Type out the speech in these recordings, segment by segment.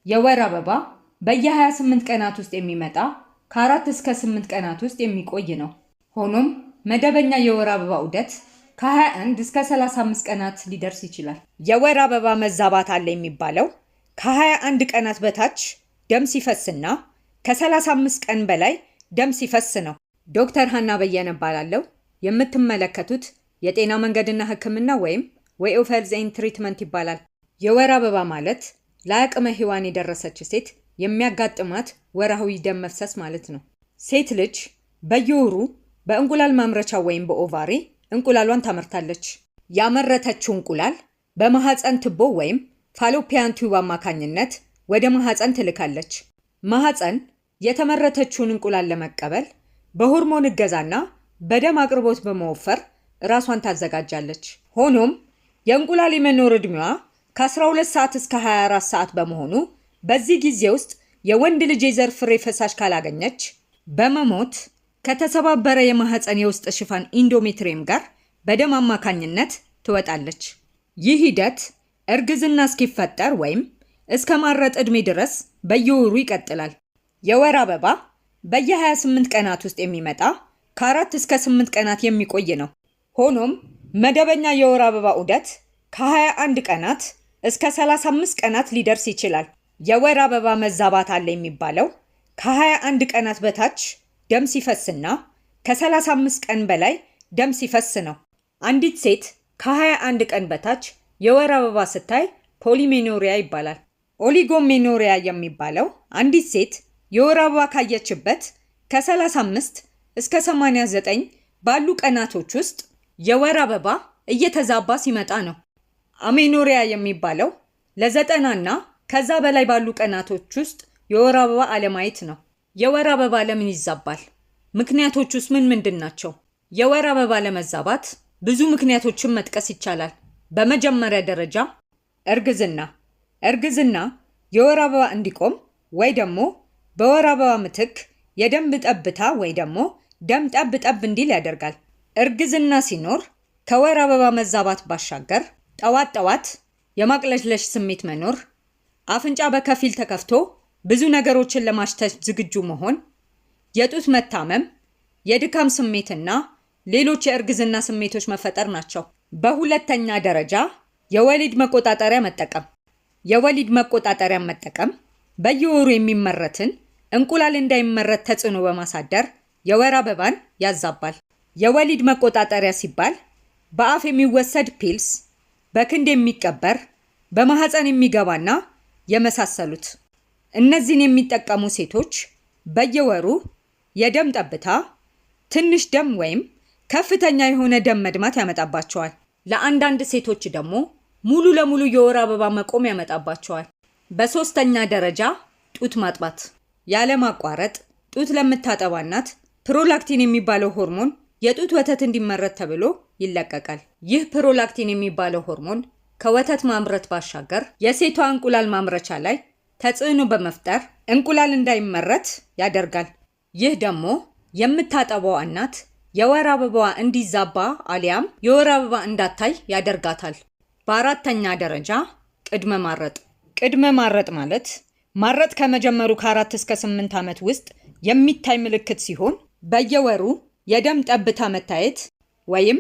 የወር አበባ በየ28 ቀናት ውስጥ የሚመጣ፣ ከ4 እስከ 8 ቀናት ውስጥ የሚቆይ ነው። ሆኖም መደበኛ የወር አበባ ዑደት ከ21 እስከ 35 ቀናት ሊደርስ ይችላል። የወር አበባ መዛባት አለ የሚባለው ከ21 ቀናት በታች ደም ሲፈስና ከ35 ቀን በላይ ደም ሲፈስ ነው። ዶክተር ሀና በየነ እባላለሁ። የምትመለከቱት የጤና መንገድና ሕክምና ወይም Way of Health and Treatment ይባላል። የወር አበባ ማለት ለአቅመ ሔዋን የደረሰች ሴት የሚያጋጥማት ወርሃዊ ደም መፍሰስ ማለት ነው። ሴት ልጅ በየወሩ በእንቁላል ማምረቻ ወይም በ ovary እንቁላሏን ታመርታለች። ያመረተችው እንቁላል በማህፀን ትቦ ወይም fallopian tube አማካኝነት ወደ ማህፀን ትልካለች። ማህፀን የተመረተችውን እንቁላል ለመቀበል በሆርሞን እገዛና በደም አቅርቦት በመወፈር ራሷን ታዘጋጃለች። ሆኖም የእንቁላል የመኖር ዕድሜዋ ከ12 ሰዓት እስከ 24 ሰዓት በመሆኑ በዚህ ጊዜ ውስጥ የወንድ ልጅ የዘር ፍሬ ፈሳሽ ካላገኘች በመሞት ከተሰባበረ የማህፀን የውስጥ ሽፋን endometrium ጋር በደም አማካኝነት ትወጣለች። ይህ ሂደት እርግዝና እስኪፈጠር ወይም እስከ ማረጥ ዕድሜ ድረስ በየወሩ ይቀጥላል። የወር አበባ በየ28 ቀናት ውስጥ የሚመጣ፣ ከ4 እስከ 8 ቀናት የሚቆይ ነው። ሆኖም መደበኛ የወር አበባ ዑደት ከ21 ቀናት እስከ 35 ቀናት ሊደርስ ይችላል። የወር አበባ መዛባት አለ የሚባለው ከ21 ቀናት በታች ደም ሲፈስና ከ35 ቀን በላይ ደም ሲፈስ ነው። አንዲት ሴት ከ21 ቀን በታች የወር አበባ ስታይ polymenorrhea ይባላል። Oligomenorrhea የሚባለው አንዲት ሴት የወር አበባ ካየችበት ከ35 እስከ 89 ባሉ ቀናቶች ውስጥ የወር አበባ እየተዛባ ሲመጣ ነው። Amenorrhea የሚባለው ለ90ና ከዛ በላይ ባሉ ቀናቶች ውስጥ የወር አበባ አለማየት ነው። የወር አበባ ለምን ይዛባል? ምክንያቶቹስ ምን ምንድን ናቸው? የወር አበባ ለመዛባት ብዙ ምክንያቶችን መጥቀስ ይቻላል። በመጀመሪያ ደረጃ እርግዝና። እርግዝና የወር አበባ እንዲቆም ወይ ደግሞ በወር አበባ ምትክ የደም ጠብታ ወይ ደግሞ ደም ጠብ ጠብ እንዲል ያደርጋል። እርግዝና ሲኖር ከወር አበባ መዛባት ባሻገር ጠዋት ጠዋት የማቅለሽለሽ ስሜት መኖር፣ አፍንጫ በከፊል ተከፍቶ ብዙ ነገሮችን ለማሽተት ዝግጁ መሆን፣ የጡት መታመም፣ የድካም ስሜትና ሌሎች የእርግዝና ስሜቶች መፈጠር ናቸው። በሁለተኛ ደረጃ የወሊድ መቆጣጠሪያ መጠቀም። የወሊድ መቆጣጠሪያ መጠቀም በየወሩ የሚመረትን እንቁላል እንዳይመረት ተጽዕኖ በማሳደር የወር አበባን ያዛባል። የወሊድ መቆጣጠሪያ ሲባል በአፍ የሚወሰድ pills፣ በክንድ የሚቀበር፣ በማህፀን የሚገባና የመሳሰሉት። እነዚህን የሚጠቀሙ ሴቶች በየወሩ የደም ጠብታ፣ ትንሽ ደም ወይም ከፍተኛ የሆነ ደም መድማት ያመጣባቸዋል። ለአንዳንድ ሴቶች ደግሞ ሙሉ ለሙሉ የወር አበባ መቆም ያመጣባቸዋል። በሶስተኛ ደረጃ ጡት ማጥባት። ያለማቋረጥ ጡት ለምታጠባ እናት prolactin የሚባለው ሆርሞን የጡት ወተት እንዲመረት ተብሎ ይለቀቃል። ይህ prolactin የሚባለው ሆርሞን ከወተት ማምረት ባሻገር የሴቷ እንቁላል ማምረቻ ላይ ተጽዕኖ በመፍጠር እንቁላል እንዳይመረት ያደርጋል። ይህ ደግሞ የምታጠባዋ እናት የወር አበባዋ እንዲዛባ አሊያም የወር አበባ እንዳታይ ያደርጋታል። በአራተኛ ደረጃ ቅድመ ማረጥ። ቅድመ ማረጥ ማለት ማረጥ ከመጀመሩ ከ4 እስከ 8 ዓመት ውስጥ የሚታይ ምልክት ሲሆን በየወሩ የደም ጠብታ መታየት ወይም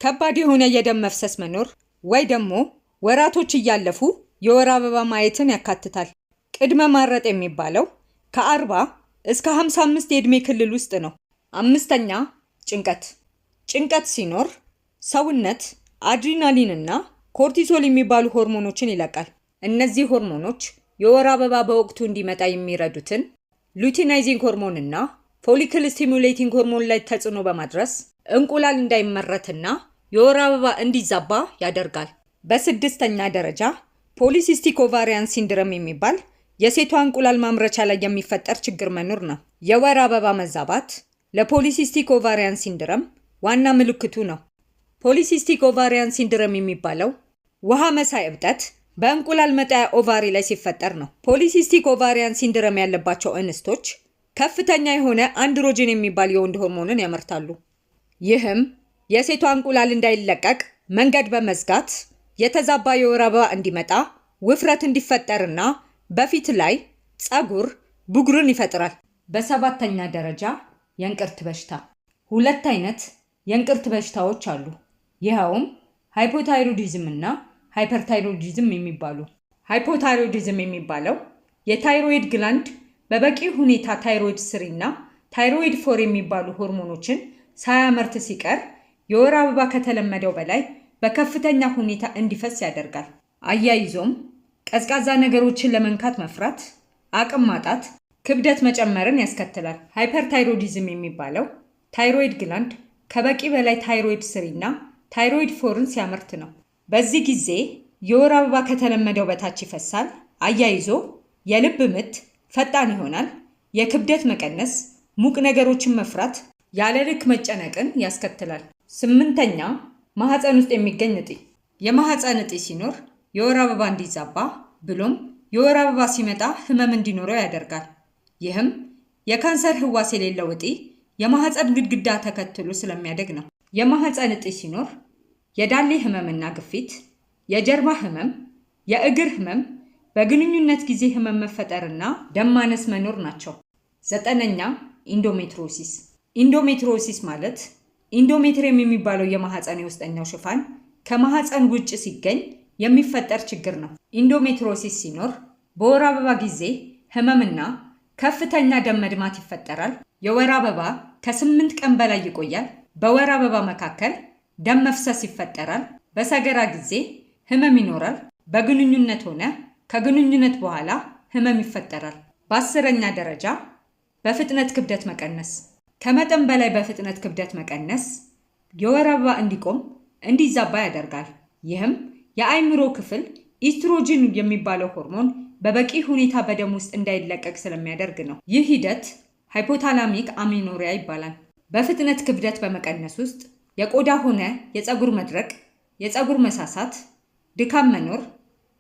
ከባድ የሆነ የደም መፍሰስ መኖር ወይ ደግሞ ወራቶች እያለፉ የወር አበባ ማየትን ያካትታል። ቅድመ ማረጥ የሚባለው ከ40 እስከ 55 የዕድሜ ክልል ውስጥ ነው። አምስተኛ ጭንቀት። ጭንቀት ሲኖር ሰውነት አድሪናሊን እና cortisol የሚባሉ ሆርሞኖችን ይለቃል። እነዚህ ሆርሞኖች የወር አበባ በወቅቱ እንዲመጣ የሚረዱትን luteinizing hormone እና follicle stimulating hormone ላይ ተጽዕኖ በማድረስ እንቁላል እንዳይመረትና የወር አበባ እንዲዛባ ያደርጋል። በስድስተኛ ደረጃ polycystic ovarian syndrome የሚባል የሴቷ እንቁላል ማምረቻ ላይ የሚፈጠር ችግር መኖር ነው። የወር አበባ መዛባት ለ polycystic ovarian syndrome ዋና ምልክቱ ነው። Polycystic ovarian syndrome የሚባለው ውሃ መሳይ እብጠት በእንቁላል መጣያ ovary ላይ ሲፈጠር ነው። Polycystic ovarian syndrome ያለባቸው እንስቶች ከፍተኛ የሆነ androgen የሚባል የወንድ ሆርሞንን ያመርታሉ። ይህም የሴቷ እንቁላል እንዳይለቀቅ መንገድ በመዝጋት የተዛባ የወር አበባ እንዲመጣ፣ ውፍረት እንዲፈጠርና በፊት ላይ ፀጉር ብጉርን ይፈጥራል። በሰባተኛ ደረጃ የእንቅርት በሽታ። ሁለት አይነት የእንቅርት በሽታዎች አሉ። ይኸውም hypothyroidism እና hyperthyroidism የሚባሉ። Hypothyroidism የሚባለው የ thyroid gland በበቂ ሁኔታ thyroid 3 እና thyroid 4 የሚባሉ ሆርሞኖችን ሳያመርት ሲቀር የወር አበባ ከተለመደው በላይ በከፍተኛ ሁኔታ እንዲፈስ ያደርጋል። አያይዞም ቀዝቃዛ ነገሮችን ለመንካት መፍራት፣ አቅም ማጣት፣ ክብደት መጨመርን ያስከትላል። Hyperthyroidism የሚባለው thyroid gland ከበቂ በላይ thyroid 3 እና thyroid 4 ን ሲያመርት ነው። በዚህ ጊዜ የወር አበባ ከተለመደው በታች ይፈሳል። አያይዞ የልብ ምት ፈጣን ይሆናል። የክብደት መቀነስ፣ ሙቅ ነገሮችን መፍራት፣ ያለ ልክ መጨነቅን ያስከትላል። ስምንተኛ ማህፀን ውስጥ የሚገኝ እጢ። የማህፀን እጢ ሲኖር የወር አበባ እንዲዛባ ብሎም የወር አበባ ሲመጣ ህመም እንዲኖረው ያደርጋል። ይህም የካንሰር ህዋስ የሌለው እጢ የማህፀን ግድግዳ ተከትሎ ስለሚያደግ ነው። የማህፀን እጢ ሲኖር የዳሌ ህመምና ግፊት፣ የጀርባ ህመም፣ የእግር ህመም፣ በግንኙነት ጊዜ ህመም መፈጠርና ደም ማነስ መኖር ናቸው። ዘጠነኛ endometriosis። Endometriosis ማለት endometrium የሚባለው የማህፀን የውስጠኛው ሽፋን ከማህፀን ውጭ ሲገኝ የሚፈጠር ችግር ነው። Endometriosis ሲኖር በወር አበባ ጊዜ ህመምና ከፍተኛ ደም መድማት ይፈጠራል። የወር አበባ ከ8 ቀን በላይ ይቆያል። በወር አበባ መካከል ደም መፍሰስ ይፈጠራል። በሰገራ ጊዜ ህመም ይኖራል። በግንኙነት ሆነ ከግንኙነት በኋላ ህመም ይፈጠራል። በ10ኛ ደረጃ በፍጥነት ክብደት መቀነስ። ከመጠን በላይ በፍጥነት ክብደት መቀነስ የወር አበባ እንዲቆም እንዲዛባ ያደርጋል። ይህም የአእምሮ ክፍል ኢስትሮጅን የሚባለው ሆርሞን በበቂ ሁኔታ በደም ውስጥ እንዳይለቀቅ ስለሚያደርግ ነው። ይህ ሂደት hypothalamic amenorrhea ይባላል። በፍጥነት ክብደት በመቀነስ ውስጥ የቆዳ ሆነ የፀጉር መድረቅ፣ የፀጉር መሳሳት፣ ድካም መኖር፣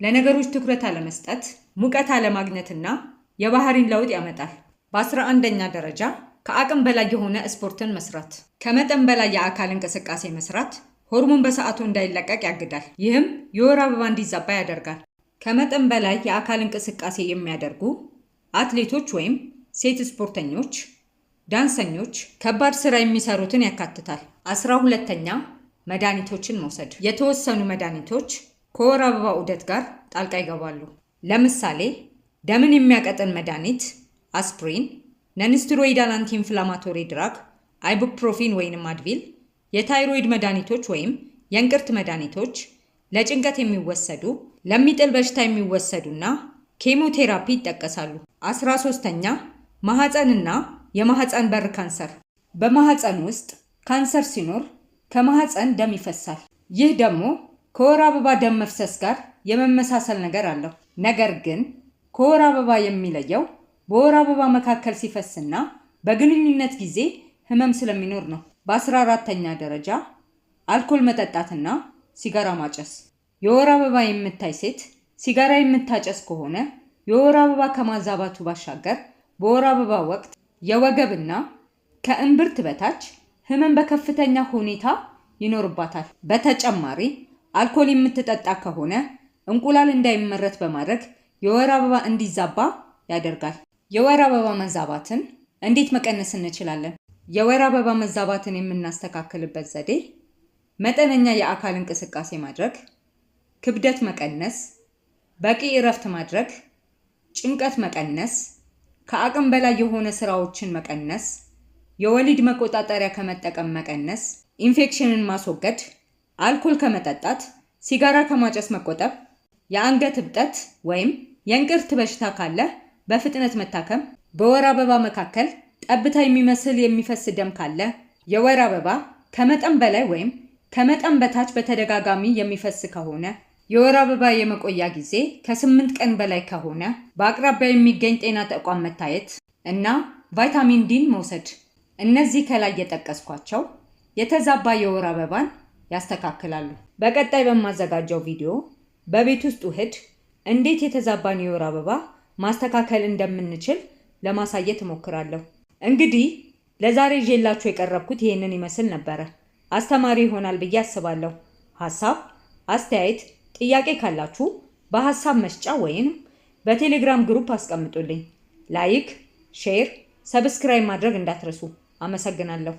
ለነገሮች ትኩረት አለመስጠት፣ ሙቀት አለማግኘትና የባህሪን ለውጥ ያመጣል። በ11ኛ ደረጃ ከአቅም በላይ የሆነ ስፖርትን መስራት። ከመጠን በላይ የአካል እንቅስቃሴ መስራት ሆርሞን በሰዓቱ እንዳይለቀቅ ያግዳል። ይህም የወር አበባ እንዲዛባ ያደርጋል። ከመጠን በላይ የአካል እንቅስቃሴ የሚያደርጉ አትሌቶች ወይም ሴት ስፖርተኞች፣ ዳንሰኞች፣ ከባድ ስራ የሚሰሩትን ያካትታል። 12ኛ መድኃኒቶችን መውሰድ። የተወሰኑ መድኃኒቶች ከወር አበባ ዑደት ጋር ጣልቃ ይገባሉ። ለምሳሌ ደምን የሚያቀጥን መድኃኒት አስፕሪን፣ nonsteroidal anti-inflammatory drug፣ ibuprofen ወይንም አድቪል፣ የታይሮይድ መድኃኒቶች ወይም የእንቅርት መድኃኒቶች፣ ለጭንቀት የሚወሰዱ፣ ለሚጥል በሽታ የሚወሰዱና ኬሞቴራፒ ይጠቀሳሉ። 13ኛ ማህፀንና የማህፀን በር ካንሰር። በማህፀን ውስጥ ካንሰር ሲኖር ከማህፀን ደም ይፈሳል። ይህ ደግሞ ከወር አበባ ደም መፍሰስ ጋር የመመሳሰል ነገር አለው። ነገር ግን ከወር አበባ የሚለየው በወር አበባ መካከል ሲፈስና በግንኙነት ጊዜ ህመም ስለሚኖር ነው። በ14ኛ ደረጃ አልኮል መጠጣትና ሲጋራ ማጨስ። የወር አበባ የምታይ ሴት ሲጋራ የምታጨስ ከሆነ የወር አበባ ከማዛባቱ ባሻገር በወር አበባ ወቅት የወገብና ከእምብርት በታች ህመም በከፍተኛ ሁኔታ ይኖርባታል። በተጨማሪ አልኮል የምትጠጣ ከሆነ እንቁላል እንዳይመረት በማድረግ የወር አበባ እንዲዛባ ያደርጋል። የወር አበባ መዛባትን እንዴት መቀነስ እንችላለን? የወር አበባ መዛባትን የምናስተካክልበት ዘዴ መጠነኛ የአካል እንቅስቃሴ ማድረግ፣ ክብደት መቀነስ፣ በቂ እረፍት ማድረግ፣ ጭንቀት መቀነስ፣ ከአቅም በላይ የሆነ ስራዎችን መቀነስ፣ የወሊድ መቆጣጠሪያ ከመጠቀም መቀነስ፣ ኢንፌክሽንን ማስወገድ፣ አልኮል ከመጠጣት፣ ሲጋራ ከማጨስ መቆጠብ፣ የአንገት እብጠት ወይም የእንቅርት በሽታ ካለ በፍጥነት መታከም፣ በወር አበባ መካከል ጠብታ የሚመስል የሚፈስ ደም ካለ፣ የወር አበባ ከመጠን በላይ ወይም ከመጠን በታች በተደጋጋሚ የሚፈስ ከሆነ፣ የወር አበባ የመቆያ ጊዜ ከ8 ቀን በላይ ከሆነ በአቅራቢያ የሚገኝ ጤና ተቋም መታየት እና ቫይታሚን ዲን መውሰድ። እነዚህ ከላይ የጠቀስኳቸው የተዛባ የወር አበባን ያስተካክላሉ። በቀጣይ በማዘጋጀው ቪዲዮ በቤት ውስጥ ውህድ እንዴት የተዛባን የወር አበባ ማስተካከል እንደምንችል ለማሳየት እሞክራለሁ። እንግዲህ ለዛሬ ይዤላችሁ የቀረብኩት ይህንን ይመስል ነበረ። አስተማሪ ይሆናል ብዬ አስባለሁ። ሀሳብ፣ አስተያየት፣ ጥያቄ ካላችሁ በሀሳብ መስጫ ወይም በቴሌግራም group አስቀምጡልኝ። Like፣ share፣ subscribe ማድረግ እንዳትረሱ። አመሰግናለሁ።